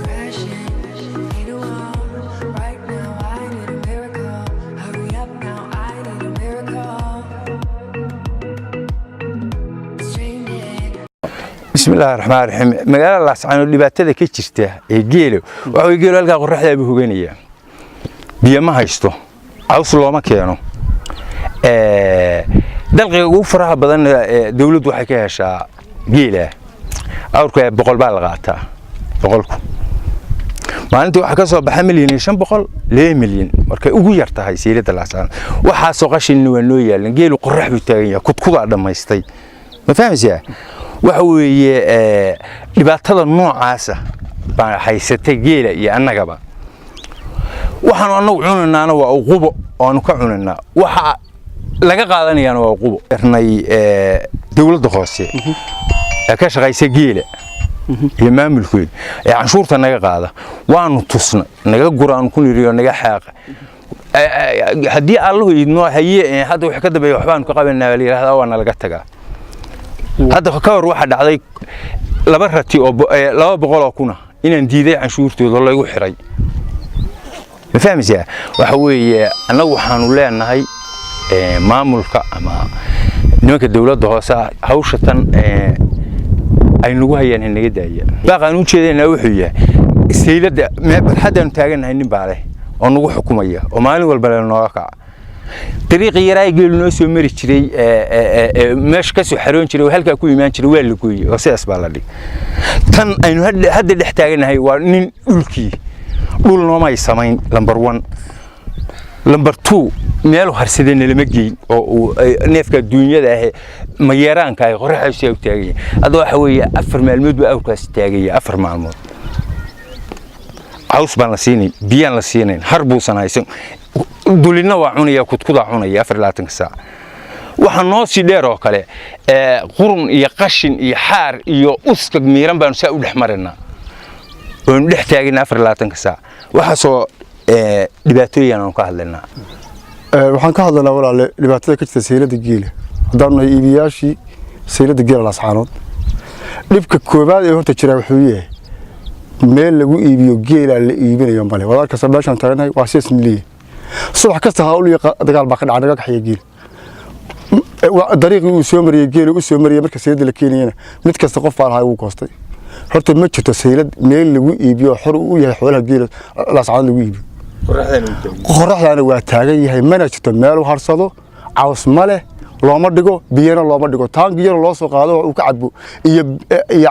Crashing, need a wall. Right now, I need a miracle. Hurry up now, I need a miracle. Stranded. Bismillahi raxmaan raxiim. Magaalada Laascaanood dhibaatada ka jirta ee geelo waxa way, geelo halkaa qorraxdaa buu hoganaya, biyo ma haysto, caws looma keeno. Dalqiga ugu faraha badan dawladdu waxay ka heshaa geela. Awrka 100 baa la qaataa. 100-ku maalintii waxaa ka soo baxa 1,500,000, 2 milyan markay ugu yar tahay. Seylada Laascaanood waxaasoo qashinna waa noo yaalan. Geelu qorrax buu taagan yahay, kudkudaa dhammaystay, ma fahmaysaa? Waxa weeye dhibaatada noocaasa baa haysatay geela iyo annagaba. Waxaanu annagu cunaynaana waa uqubo oo aanu ka cunaynaa, waxa laga qaadanayaana waa uqubo. Ernay dawladda hoose ee ka shaqaysa geela iyo maamulkooda ee canshuurta naga qaada waanu tusnay, naga guraanu ku niriyo, naga xaaqa. Haddii Allahu idmo haye, hadda wax ka dambeeya waxbaanu ka qabanaa la yidhahdaa, waa nalaga tagaa. Hadda ka hor waxaa dhacday laba rati oo 200,000 inaan diiday canshuurtooda, laygu xiray, ma fahmaysaa? Waxa weeye annagu waxaanu leenahay maamulka ama nimanka dawladda hoose ah, hawsha tan ay nagu hayaan hanaga daaya. Baaqaan u jeedaynaa wuxuu yahay, sayladda barxaddaanu taagannahay nin baa leh oo nagu xukumaya oo maalin walba le nooga kaca. Dariiqii yaraa geelu noo soo mari jiray, meesha ka soo xaroon jiray oo halkaa ku imaan jiray, waa la gooyey oo sidaas baa la dhigay. Tan aynu hadda dhex taagannahay waa nin dhulkii, dhul noomay samayn, number one. Number two, meelu harsadee nalama geyn oo uu neefka duunyada ahe mayeeraanka ah qorraxaysu u taagan yahay. Hadda waxa weeye 4 maalmood buu awrkaasi taagan yahay. 4 maalmood caws baan la siinayn, biyaan la siinayn, har buusan haysan, dulinna waa cunaya, kudkudaa cunaya 24-ka saac. Waxaa noo sii dheer oo kale qurun iyo qashin iyo xaar iyo uskag miiran baanu saa u dhex maraynaa oonu dhex taagana 24-ka saac. Waxaasoo dhibaatooyin aanu ka hadlaynaa. Waxaan ka hadlaynaa, walaale, dhibaatada ka jirta saylada geela. Haddaanu nahay iibiyaashii saylada geela Laascaanood, dhibka koowaad ee horta jira wuxuu yahay meel lagu iibiyo geela la iibinayo male. Waad arkaysaa meeshaan taaganahay waa sidaas leeyahay. Subax kasta hawl iyo dagaal baa ka dhaca, naga kaxaya geela. Dariiqii uu soo mariyey geela u soo mariyey marka saylada la keenayana mid kasta qof baa lahaa, wuu goostay. Horta ma jirto saylad meel lagu iibiyo xor u yahay xoolaha geela Laascaanood lagu iibiyo. Qoraxdaana waa taagan yahay, mana jirto meel u harsado. Caws ma leh, looma dhigo, biyana looma dhigo, taangiyana loo soo qaado oo uu ka cabo iyo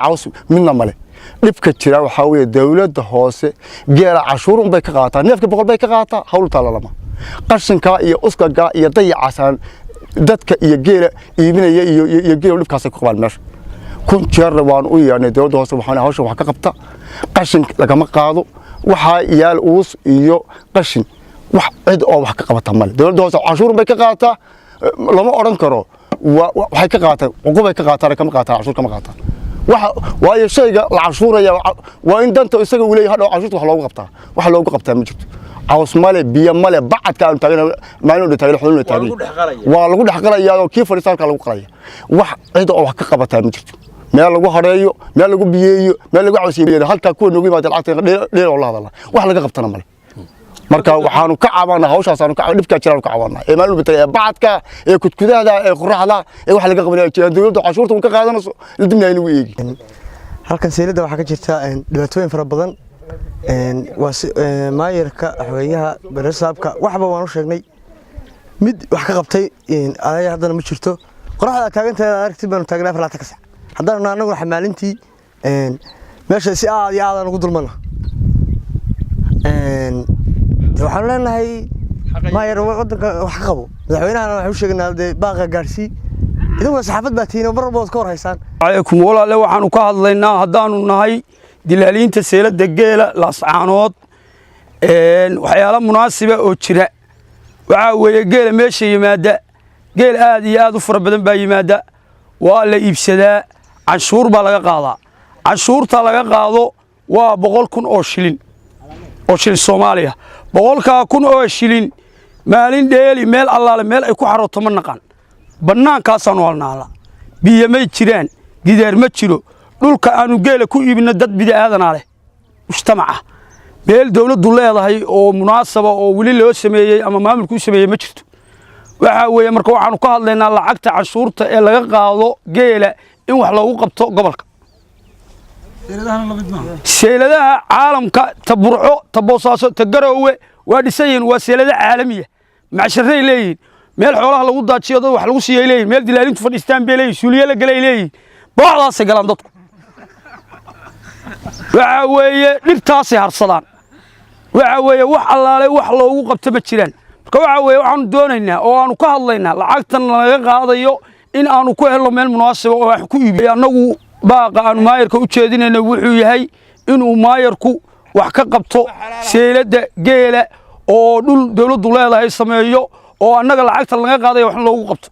caws midna male. Dhibka jira waxaa weeye dawladda hoose geela cashuur unbay ka qaataa, neefka 100 bay ka qaataa, hawl taalla lama. Qashinkaa iyo uskagaa iyo dayacaasaan dadka iyo geela iibinaya iyo geela dhibkaasay ku qabaan meesha. Kun jeerna waan u yeedhnay dawladda hoose, waxaan hawshan wax ka qabta. Qashin lagama qaado, waxaa yaal uus iyo qashin, wax cid oo wax ka qabata male. Dawladda hoose cashuur bay ka qaataa, lama odhan karo waxay ka qaataan cuqubay ka qaataan, kama qaataan cashuur, kama qaataan waxa. Waayo, shayga la cashuuraya waa in danta isaga uu leeyahay hadhow cashuurta wax loogu qabtaa. Wax loogu qabtaa ma jirto. Caws male, biyo male, bacadka aanu taagana maalin dhan taagana, xooluhu taagan waa lagu dhex qalayaa oo kii fadhiista halkaa lagu qalaya. Wax cid oo wax ka qabataa ma jirto. Meel lagu hareeyo, meel lagu biyeeyo, meel lagu cawsiyo, halkaa kuwa noogu yimaada lacagta dheer oo la hadala, wax laga qabtana male. Marka waxaanu ka cabanaa hawshaasaanu ka dhibkaa jiraanu ka cabanaa ee maalin walba ee bacadka ee kudkudaada ee qoraxda ee wax laga qabanaya jiraan, dawladda cashuurta un ka qaadanayso dibna aynu eegi. Halkan sayladda waxaa ka jirta dhibaatooyin fara badan. Waa maayarka, xogeyaha, barasaabka, waxba waan u sheegnay, mid wax ka qabtay anaga haddana ma jirto. Qoraxda taagantahay aragti baanu taagnaa 24-ka sac. Haddaanu anaguna xamaalintii meesha si aad iyo aadaan ugu dulmana. Dee waxaanu leenahay maayar wadanka wax ka qabo, madaxweynahana waxaan u sheegnaa dee baaqa gaarsii. Idinkuna saxaafad baa tihiin oo mar walba waad ka hor haysaan. Calaykum walaale, waxaanu ka hadlaynaa haddaanu nahay dilaaliinta seelada geela Laascaanood waxyaalo munaasiba oo jira. Waxaa weeye geela meesha yimaada, geel aad iyo aad u fara badan baa yimaada. Waa la iibsadaa, canshuur baa laga qaadaa. Canshuurta laga qaado waa 100,000 oo shilin, oo shilin Soomaaliya. 100,000 oo shilin maalin dheeli meel allaale meel ay ku xarooto ma naqaan. Bannaankaasaanu halnaala, biyo may jiraan, gidaar ma jiro. Dhulka aanu geela ku iibino dad bini'aadanaa leh, mujtamaca. Meel dawladdu leedahay oo munaasaba oo weli loo sameeyey ama maamulku u sameeyey ma jirto. Waxaa weeye, marka waxaanu ka hadlaynaa lacagta canshuurta ee laga qaado geela in wax loogu qabto gobolka. Seyladaha caalamka, ta Burco, ta Boosaaso, ta Garoowe, waa dhisan yihiin, waa seylado caalamiya. Macsharay leeyihiin, meel xoolaha lagu daajiyo, dad wax lagu siiyay leeyihin, meel dilaalintu fadhiistaan bay leeyihin, suuliye la galay leeyihin. Booxdaasay galaan dadku. Waxaa weeye dhibtaasay harsadaan. Waxa weeye wax allaale wax loogu qabto ma jiraan. Marka waxa weeye waxaanu doonaynaa oo aanu ka hadlaynaa lacagtan laga qaadayo in aanu ku helno meel munaasiba oo wax ku iibiyo. Annagu baaqa aanu maayarka u jeedinayna wuxuu yahay inuu maayarku wax ka qabto seyladda geela oo dhul dawladdu leedahay sameeyo oo annaga lacagta laga qaadayo wax loogu qabto.